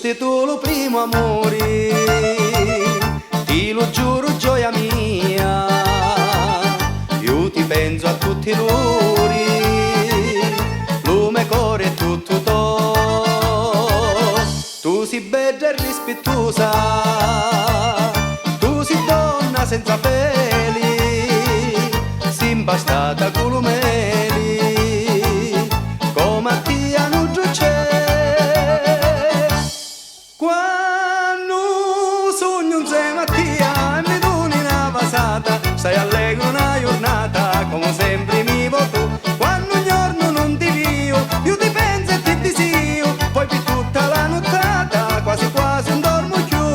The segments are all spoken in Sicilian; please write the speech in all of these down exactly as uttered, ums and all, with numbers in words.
Si tu lu primu amuri, ti lu giuru gioia mia, iu ti penzu a tutti l'uri, lu me cori è tuttu to. Tu si bedda e rispittusa, tu si donna senza peli, si mpastata cu lu meli, comu a tia nuddu c'è. Quannu sugnu nzema a tia e mi duni na vasata, stai allegru na jurnata, comu sempri mi vo tu. Quannu un jornu nun ti viu, iu ti pensu e ti disìu, poi pi tutta la nuttata, quasi quasi un dormu cchiù.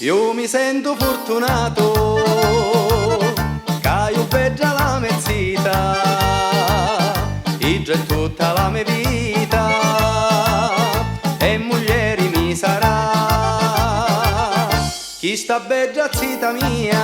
Iu mi sentu furtunatu, c'haiu bedda la me zita, idda è tutta la me vita, e muglieri mi sarà. Chista bedda zita mia,